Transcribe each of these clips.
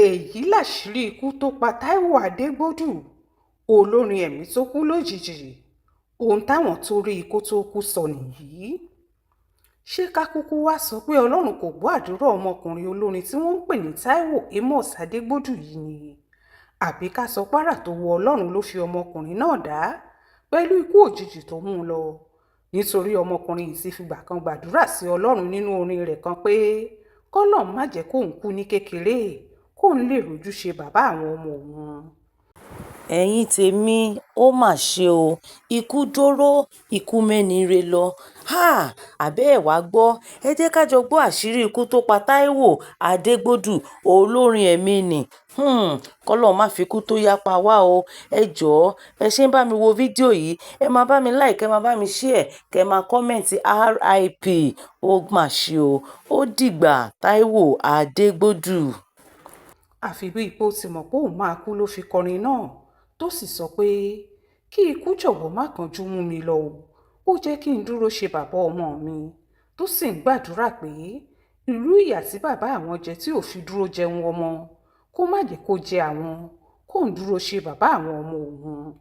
Èyí láṣìírí ikú tó pa Taiwo Adégbòdú, olórin ẹ̀mí tó kù lójijì. Ohun táwọn tó rí i kó tóó kú sọ nìyí. Ṣé ká kúkú wàá sọ pé Ọlọ́run kò gbọ́ àdúrà ọmọkùnrin olórin tí wọ́n ń pè ní Taiwo Amos Adégbòdú yìí ni? Àbí ká sọ párà tó wu Ọlọ́run ló fi ọmọkùnrin náà dá pẹ̀lú ikú òjijì tó mú un lọ? Nítorí ọmọkùnrin yìí ti fìgbà kan gbàdúrà sí Ọlọ́run nínú orin rẹ̀ kan pé kọ́lọ́run má jẹ́ kóun kú ní kékeré, kóun lè rojú ṣe bàbá àwọn ọmọ òun. Ẹ̀yin tèmi, ó mà ṣe o. Ikú dọ̀rọ̀, ikú mẹ́niire lọ. Háà, àbẹ́ ẹ̀ wá gbọ́. Ẹ jẹ́ ká jọ gbọ́ àṣírí ikú tó pa Taiwo Adégbòdú, olórin ẹ̀mí ni. Kọ́lọ́run má fi ikú tó yá pa wá o. Ẹ jọ̀ọ́, bẹ ṣe ń bá mi wo fídíò yìí, ẹ máa bá mi like, ẹ máa bá mi share, kẹ máa comment RIP. Ó mà ṣe o. Ó dìgbà, Taiwo Adégbòdú. Àfi bíi pé ó ti mọ̀ pé òun máa kú ló fi kọrin náà, tó sì sọ pé kí ikú jọ̀wọ́ má kánjú mú mi lọ o, ó jẹ́ kí n dúró ṣe bàbá ọmọ mi, tó sì ń gbàdúrà pé irú ìyà tí bàbá àwọn jẹ tí ò fi dúró jẹun ọmọ kó má jẹ́ kó jẹ àwọn, kóun dúró ṣe bàbá àwọn ọmọ òun.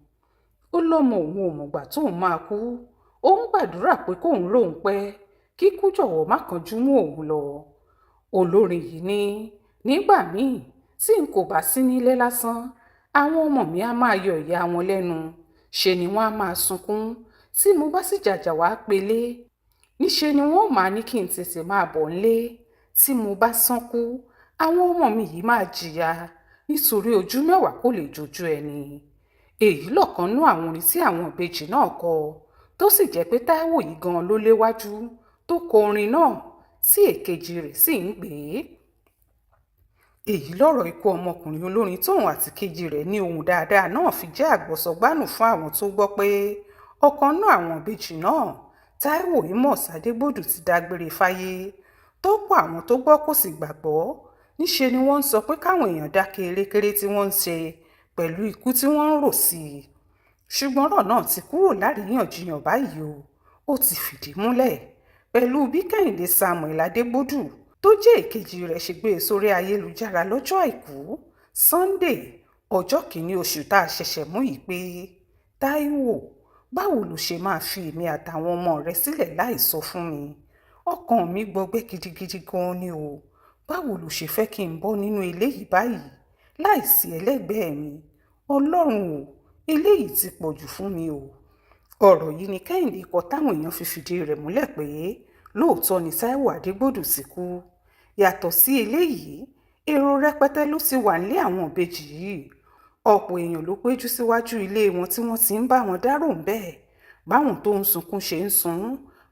Ó lọ́mọ òun ò mọ̀gbà tóun máa kú, ó ń gbàdúrà pé kóun róun pẹ́, kíkú jọ̀wọ́ má kánjú mú òun lọ. Olórin yìí ní nígbà míì tí n kò bá sí nílé lásán, àwọn ọmọ mi á máa yọ ìyá wọn lẹ́nu, ṣe ni wọ́n á máa sunkún. Tí mo bá sì jàjà wàá pélé, níṣẹ́ ni wọ́n máa ní kí n tètè máa bọ̀ nílé. Tí mo bá sánkú, àwọn ọmọ mi yìí máa jìyà nítorí ojú mẹ́wàá kò lè jojú ẹni. Èyí lọ̀kan nínú àwọn orin tí àwọn ìbejì náà kọ, tó sì jẹ́ pé Taiwo yìí gan-an ló léwájú tó kọ orin náà tí èkejì rẹ̀ sì ń gbé e. Èyí lọ̀rọ̀ ikú ọmọkùnrin olórin tóun àti ìkejì rẹ̀ ní ohùn dáadáa náà fi jẹ́ àgbọ́sọgbànú fún àwọn tó gbọ́ pé ọ̀kan nínú àwọn ìbejì náà, Taiwo Amos Adégbòdú, ti dágbére fáyé. Tọ́pọ̀ àwọn tó gbọ́ kò sì gbàgbọ́, níṣẹ́ ni wọ́n ń sọ pé káwọn èèyàn dákẹ́ erékéré tí wọ́n ń ṣe pẹ̀lú ikú tí wọ́n ń rò sí i. Ṣùgbọ́n ọ̀rọ̀ náà ti kúrò láríyànjiyàn báyìí o, ó ti fìdí múlẹ̀ pẹ̀lú bí Kẹ́hìndé Samuel Adégbòdú tó jẹ́ èkejì rẹ̀ ṣe gbé e sórí ayélujára lọ́jọ́ Àìkú Sannde, ọjọ́ kìn-ín-ní oṣù tá a ṣẹ̀ṣẹ̀ mú yìí pé, Taiwo, báwo lo ṣe máa fi èmi àtàwọn ọmọ rẹ sílẹ̀ láì sọ fún mi? Ọkàn mi gbọgbẹ́ gidigidi gan-an ni o. Báwo lo ṣe fẹ́ kí n bọ́ nínú eléyìí báyìí láì sí ẹlẹgbẹ́ẹ̀ mi? Ọlọ́run o, eléyìí ti pọ̀ jù fún mi o. Ọ̀rọ̀ yìí ni Kẹ́hìndé kọ táwọn èèyàn fi fìdí rẹ̀ múlẹ̀ pé lóòótọ́ ni Taiwo Adégbòdú ti kú. Yàtọ̀ sí eléyìí, èrò rẹpẹtẹ ló ti wà nílé àwọn ìbejì yìí. Ọ̀pọ̀ èèyàn ló péjú síwájú ilé wọn tí wọ́n ti ń bá wọn dárò ńbẹ̀. Báwọn tó ń sunkún ṣe ń sun,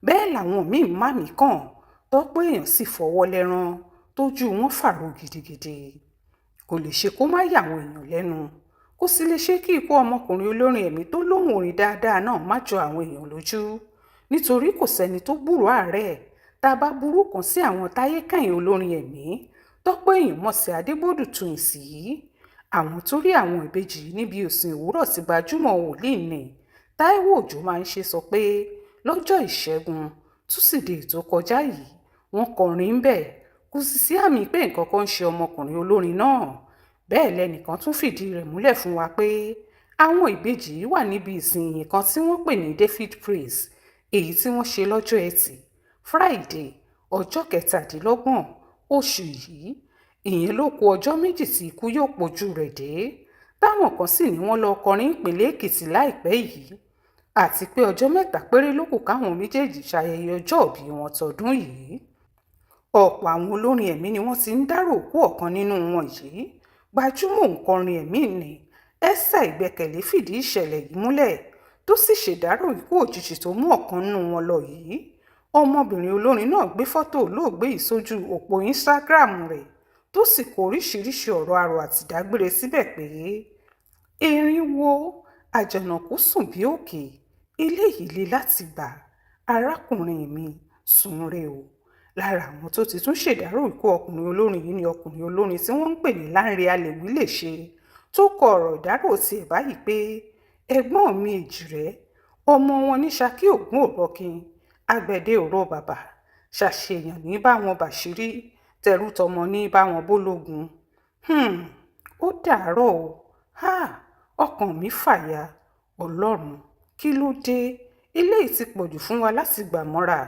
bẹ́ẹ̀ làwọn míín mámì kàn, tọ́pọ̀ èèyàn sì fọwọ́ lẹ́rán tójú wọn fàrọ gidigidi. Kò lè ṣe kó má yàwọn èèyàn lẹ́nu, kò sì lè ṣe kí ikú ọmọkùnrin olórin ẹ̀mí tó lóhùn orin dáadáa náà má jọ àwọn èèyàn lójú, nítorí kò sẹ́ni tó gbúròó àárẹ̀ tá a bá burú kan sí àwọn táyé kẹ́hìn olórin ẹ̀mí tọ́pọ̀ èèyàn mọ̀ sí Adégbòdú Twins yìí. Àwọn tó rí àwọn ìbejì yìí níbi ìsìn òwúrọ̀ tí gbajúmọ̀ wòlíì ní Taiwo Òjó máa ń ṣe sọ pé lọ́jọ́ Ìṣẹ́gun túṣídéé tó kọjá yìí, wọ́n kọrin ńbẹ̀, kò sì sí àmì pé nǹkan kan ń ṣe ọmọkùnrin olórin náà. Bẹ́ẹ̀ lẹnìkan tún fìdí rẹ̀ múlẹ̀ fún wa pé àwọn ìbejì yìí wà níbi ìsìn ìyìn kan tí wọ́n pè ní David Praise, èyí tí wọ́n ṣe lọ́jọ́ Etí Friday, ọjọ́ kẹtàdínlọ́gbọ̀n oṣù yìí. Ìyẹn ló ku ọjọ́ méjì tí ikú yóò pojú rẹ̀ dé, táwọn kan sì ní wọ́n lọ́ọ́ kọrin nípìnlẹ̀ Èkìtì láìpẹ́ yìí, àti pé ọjọ́ mẹ́ta péré ló kù káwọn méjèèjì ṣayẹyẹ ọjọ́òbí wọn tọdún yìí. Ọ̀pọ̀ àwọn olórin ẹ̀mí ni wọ́n ti ń dárò òkú ọ̀kan nínú wọn yìí. Gbajúmọ̀ òǹkọrin ẹ̀mí ní Esther Ìgbẹ́kẹ̀lé fìdí ìṣẹ̀lẹ̀ yìí múlẹ̀, tó sì ṣèdárò ikú òjijì tó mú ọ̀kan nínú wọn lọ yìí. Ọmọbìnrin olórin náà gbé fọ́tò olóògbé yìí sójú òpó Instagram rẹ̀, tó sì kọ oríṣiríṣiì ọ̀rọ̀ arò àti ìdágbére síbẹ̀ pé, erin wo àjànàkú sùn bí òkè, eléyìí le láti gbà, arákùnrin mi sùn re o. Lára àwọn tó ti tún ṣèdárò ikú ọkùnrin olórin yìí ni ọkùnrin olórin tí wọ́n ń pè ní Lánrẹ Aléwílèṣe, tó kọ ọ̀rọ̀ ìdárò tiẹ̀ báyìí pé, ẹ̀gbọ́n mi èjìrẹ́, ọmọ wọn ní Ṣakí ògún òrọ̀kìn, àgbẹ̀dẹ ò rọ bàbà, ṣàṣà èèyàn ní í bá wọn bàṣírí, tẹrú-tọmọ ní í bá wọn bólógun. Ó dàárọ̀ o. Háà, ọkàn mi fàya. Ọlọ́run, kí ló dé? Eléyìí ti pọ̀jù fún wa láti gbà mọ́ra.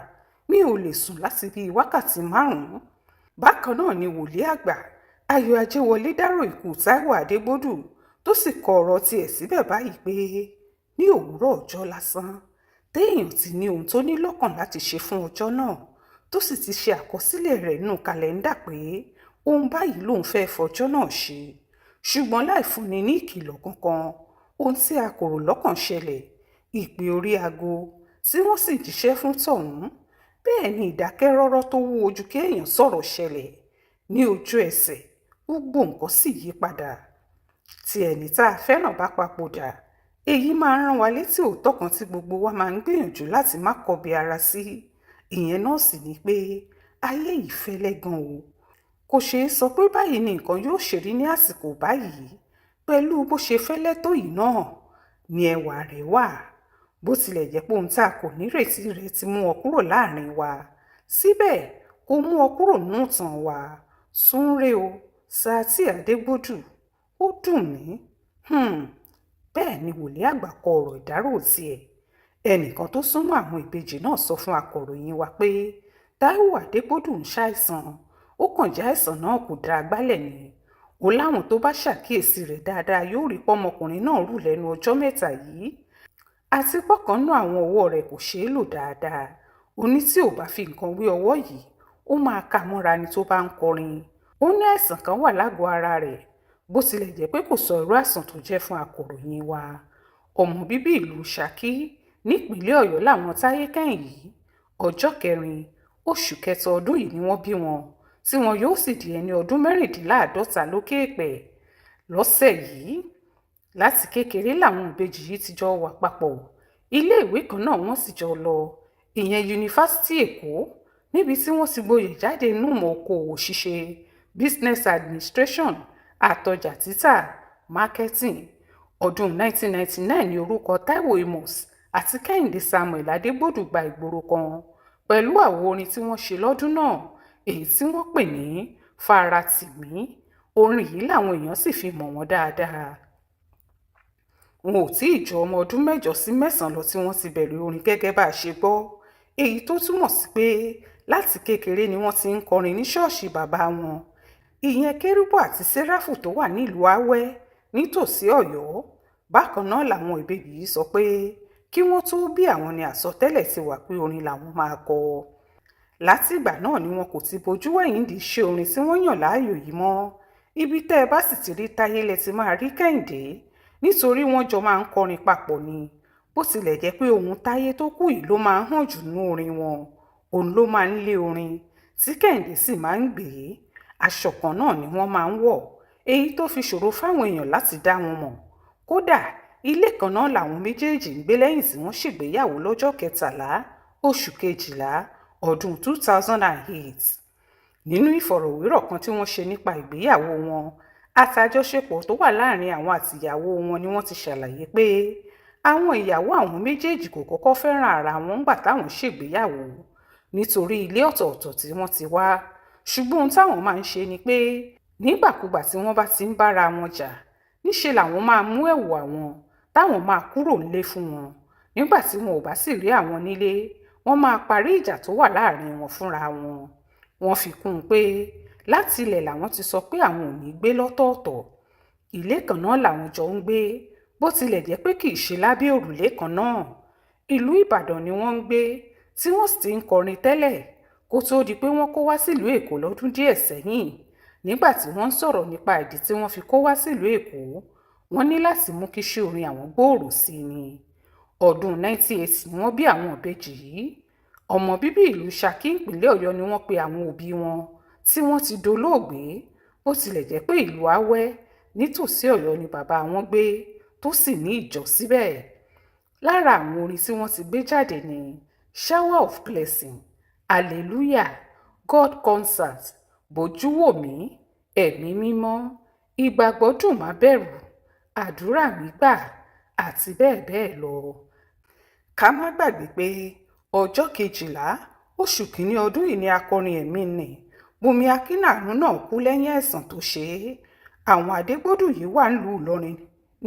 Mi ò lè sùn láti bíi wákàtí 5. Bákan náà ni wòlíì àgbà Ayọ̀ Ajéwọlé dárò ikú Táíwò Adégbòdù, tó sì kọ ọ̀rọ̀ tiẹ̀ síbẹ̀ báyìí pé ní òwúrọ̀ ọjọ́ lásán téèyàn ti ní ohun tó ní lọ́kàn láti ṣe fún ọjọ́ náà, tó sì ti ṣe àkọsílẹ̀ rẹ̀ nínú kàlẹ́ńdà pé ohun báyìí lòun fẹ́ẹ́ fọjọ́ náà ṣe, ṣùgbọ́n láì fúnni ní ìkìlọ̀ kankan, ohun tí a kò rò lọ́kàn ṣẹlẹ̀, ìpè orí aago tí wọ́n sì jíṣẹ́ fún tọ̀hún. Bẹ́ẹ̀ ni ìdákẹ́rọ́rọ́ tó wúwo ju kéèyàn sọ̀rọ̀ ṣẹlẹ̀ ní ojú ẹsẹ̀, gbogbo nǹkan sì yí padà. Tí ẹni tá a fẹ́ràn bá papòdà, èyí máa ń rán wa létí òótọ́ kan tí gbogbo wa máa ń gbìyànjú láti má kọbi ara sí. Ìyẹn náà sì ni pé ayé yìí fẹ́lẹ́ gan o. Kò ṣeé sọ pé báyìí ni nǹkan yóò ṣe rí ní àsìkò báyìí. Pẹ̀lú bó ṣe fẹ́lẹ́ tó yìí náà ni ẹwà rẹ̀ wà. Bó tilẹ̀ jẹ́ pé ohun tá a kò nírètí rẹ̀ ti mú ọ kúrò láàrin wa, síbẹ̀ kò mú ọ kúrò nínú ìtàn wa. Súnre o, Saheed Adégbòdù, ó dùn mí. Bẹ́ẹ̀ ni wòlíì àgbà kọ ọ̀rọ̀ ìdárò tiẹ̀. Ẹnìkan tó súnmọ́ àwọn ìbejì náà sọ fún akọ̀ròyìn wa pé Táíwò Adégbòdù ń ṣàìsàn, ó kàn jẹ́ àìsàn náà kò dáa gbálẹ̀ ni. Ó láwọn tó bá ṣàkíyèsí rẹ̀ dáadáa yóò rí pọ́mọkùnrin náà rù lẹ́nu ọjọ́ mẹ́ta yìí, àti pọ́kànnú àwọn ọwọ́ rẹ̀ kò ṣeé lò dáadáa. Ó ní tí ò bá fi nǹkan wé ọwọ́ yìí, ó máa ka mọ́ra ni tó bá ń kọrin. Ó ní àìsàn kan wà lágọ̀ọ́ ara rẹ̀, bó tilẹ̀ jẹ́ pé kò sọ irú àìsàn tó jẹ́ fún akọ̀ròyìn wa. Ọmọ bíbí ìlú Ṣakí nípìnlẹ̀ Ọ̀yọ́ làwọn Táyé Kẹ́hìn yìí. Ọjọ́ kẹrin oṣù kẹta ọdún yìí ni wọ́n bí wọn, tí wọn yóò sì di ẹni ọdún 46 lókè èèpẹ̀ lọ́sẹ̀ yìí. Láti kékeré làwọn ìbejì yìí ti jọ wà papọ̀. Iléèwé kan náà wọ́n sì jọ lọ, ìyẹn Yunifásitì Èkó, níbi tí wọ́n ti gboyè jáde nínú ìmọ̀ okòòwò ṣíṣe, business administration, àtọjà títà, marketing. Ọdún 1999 ní orúkọ Táíwò Amos àti Kẹ́hìndé Samuel Adégbòdù gba ìgboro kan pẹ̀lú àwo orin tí wọ́n ṣe lọ́dún náà, èyí tí wọ́n pè ní Fara Tì Mí. Orin yìí làwọn èèyàn sì fi mọ̀ wọ́n dáadáa. Wọn ò tí ì ju ọmọ ọdún 8 sí 9 lọ tí wọ́n ti bẹ̀rẹ̀ orin gẹ́gẹ́ bá a ṣe gbọ́, èyí tó túmọ̀ sí pé láti kékeré ni wọ́n ti ń kọrin ní ṣọ́ọ̀ṣì bàbá wọn, ìyẹn Kérúbù àti Séráfù tó wà nílùú Awẹ́ nítòsí Ọ̀yọ́. Bákan náà làwọn ìbejì yìí sọ pé kí wọ́n tóó bí àwọn ní àsọtẹ́lẹ̀ ti wà pé orin làwọn máa kọ. Látìgbà náà ni wọn kò ti bojú wẹ̀yìn dí iṣẹ́ orin tí wọ́n yàn láàyò yìí mọ́. Ibi tẹ́ ẹ bá sì ti rí Táyé lẹ ti máa rí Kẹ́hìndé, nítorí wọ́n jọ máa ń kọrin papọ̀ ni. Bó tilẹ̀ jẹ́ pé ohùn Táyé tó kù yìí ló máa ń hàn jù nínú orin wọn, òun ló máa ń lé orin tí Kẹ́hìndé sì máa ń gbé. Aṣọ kan náà ni wọ́n máa ń wọ̀, èyí tó fi ṣòro fáwọn èèyàn láti dá wọn mọ̀. Kódà ilé kan náà làwọn méjèèjì ń gbé lẹ́yìn tí wọ́n ṣègbéyàwó lọ́jọ́ kẹtàlá oṣù kejìlá ọdún 2008. Nínú ìfọ̀rọ̀wérọ̀ kan tí wọ́n ṣe nípa ìgbéyàwó wọn àtàjọṣepọ̀ tó wà láàrin àwọn àtìyàwó wọn ni wọ́n ti ṣàlàyé pé àwọn ìyàwó àwọn méjèèjì kò kọ́kọ́ fẹ́ràn ara wọn ńgbà táwọn ṣègbéyàwó nítorí ilé ọ̀tọ̀ọ̀tọ̀ tí wọ́n ti wá. Ṣùgbọ́n ohun táwọn máa ń ṣe ni pé nígbàkúgbà tí wọ́n bá ti ń bára wọn jà, níṣe làwọn máa mú ẹ̀wù àwọn táwọn máa kúrò nílé fún wọn. Nígbà tí wọn ò bá sì rí àwọn nílé, wọ́n máa parí ìjà tó wà láàrin wọn fúnra wọn. Wọ́n fi kún un pé láti ilẹ̀ làwọn ti sọ pé àwọn ò ní gbé lọ́tọ̀ọ̀tọ̀. Ilé kan náà làwọn jọ ń gbé, bó tilẹ̀ jẹ́ pé kì í ṣe lábẹ́ òrùlé kan náà. Ìlú Ìbàdàn ni wọ́n ń gbé, tí wọ́n sì ti ń kọrin tẹ́lẹ̀ kó tóó di pé wọ́n kó wá sílùú Èkó lọ́dún díẹ̀ sẹ́yìn. Nígbà tí wọ́n ń sọ̀rọ̀ nípa ìdí tí wọ́n fi kó wá sílùú Èkó, wọ́n ní láti mú kíṣẹ́ orin àwọn gbòòrò sí i ni. Ọdún 1980 ni wọ́n bí àwọn ìbejì yìí. Ọmọ bíbí ìlú Ṣakí ìpínlẹ̀ Ọ̀yọ́ ni wọ́n pe àwọn òbí wọn tí wọ́n ti dolóògbé, bó tilẹ̀ jẹ́ pé ìlú Awẹ́ nítòsí Ọ̀yọ́ ni bàbá wọn gbé tó sì ní ìjọ síbẹ̀. Lára àwọn orin tí wọ́n ti gbé jáde ni Shower of Blessing, Hallelujah, God Concert, Bójú Wò Mí, Ẹ̀mí Mímọ́, Ìgbàgbọ́ Dùn Má Bẹ̀rù, Àdúrà Mi Gbà àti bẹ́ẹ̀ bẹ́ẹ̀ lọ. Ká má gbàgbé pé ọjọ́ kejìlá oṣù kínní ọdún yìí ni akọrin ẹ̀mí nni Bùnmi Akínàánú náà kú lẹ́yìn àìsàn tó ṣe é. Àwọn Adégbòdù yìí wà nílùú Ìlọrin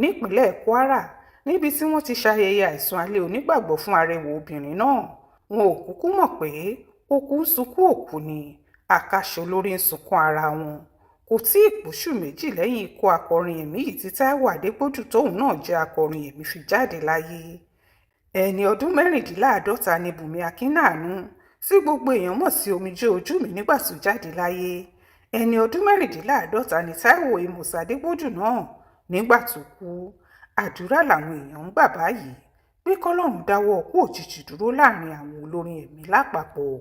nípínlẹ̀ Kwara níbi tí wọ́n ti ṣayẹyẹ àìsùn alẹ́ onígbàgbọ́ fún arẹwà obìnrin náà. Wọn ò kúkú mọ̀ pé òkú ń sunkún òkú ni, àkàsọ̀ lórí ń sunkún ara wọn. Kò tí ì póṣù méjì lẹ́yìn ikú akọrin ẹ̀mí yìí tí Taiwo Adégbòdù tóun náà jẹ́ akọrin ẹ̀mí fi jáde láyé. Ẹni ọdún mẹ́rìndínláàádọ́ta ni Bùnmi Akinnaanu tí gbogbo èèyàn mọ̀ sí Omijé Ojú Mi nígbà tó jáde láyé. Ẹni ọdún mẹ́rìndínláàádọ́ta ni Taiwo Amos Adégbòdù náà nígbà tó kú. Àdúrà làwọn èèyàn ń gbà báyìí pé kọlọ́run dáwọ́ ikú òjijì dúró láàrin àwọn olórin ẹ̀mí lápapọ̀.